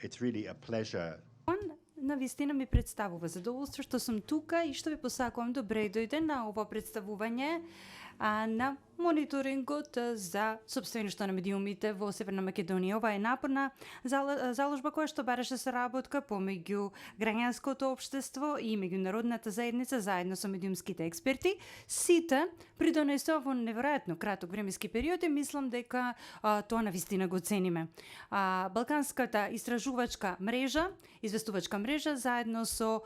It's really a pleasure. Навистина ми представува задоволство што сум тука и што ви посакувам добре дојде на ово представување на мониторингот за сопственоштво на медиумите во Северна Македонија. Ова е напорна заложба која што бараше соработка помеѓу граѓанското општество и меѓународната заедница заедно со медиумските експерти. Сите придонесоа во неверојатно краток временски период и мислам дека тоа навистина го цениме. Балканската истражувачка мрежа, известувачка мрежа заедно со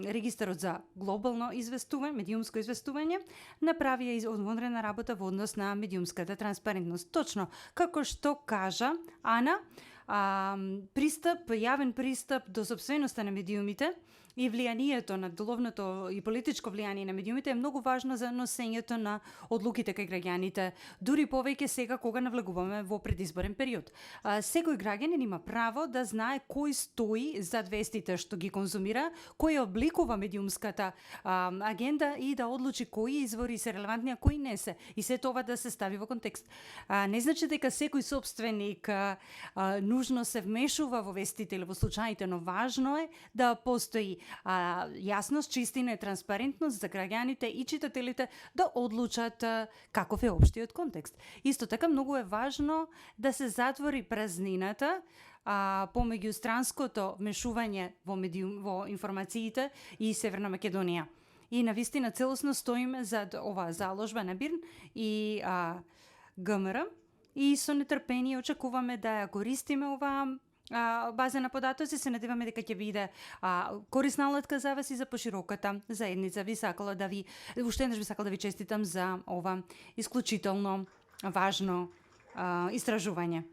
регистарот за глобално известување, медиумско известување, направија одвонрена работа во однос на медиумската транспарентност. Точно, како што кажа Ана, јавен пристап до сопственоста на медиумите и влијанието на деловното и политичко влијание на медиумите е многу важно за носењето на одлуките кај граѓаните, дури повеќе сега кога навлегуваме во предизборен период. Секој граѓанин има право да знае кој стои зад вестите што ги конзумира, кој обликува медиумската агенда и да одлучи кои извори се релевантни, а кои не се. И се тоа да се стави во контекст. Не значи дека секој собственик нужно се вмешува во вестите или во случаите, но важно е да постои јасност, чистина и транспарентност за граѓаните и читателите да одлучат каков е општиот контекст. Исто така многу е важно да се затвори празнината помеѓу странското вмешување во информациите и Северна Македонија. И навистина целосно стоиме зад оваа заложба на БИРН и ГМР и со нетрпение очекуваме да ја користиме оваа база на податоци. Се надеваме дека ќе биде корисна алатка за вас и за пошироката заедница. Уште еднаш би сакала да ви честитам за ова исклучително важно истражување.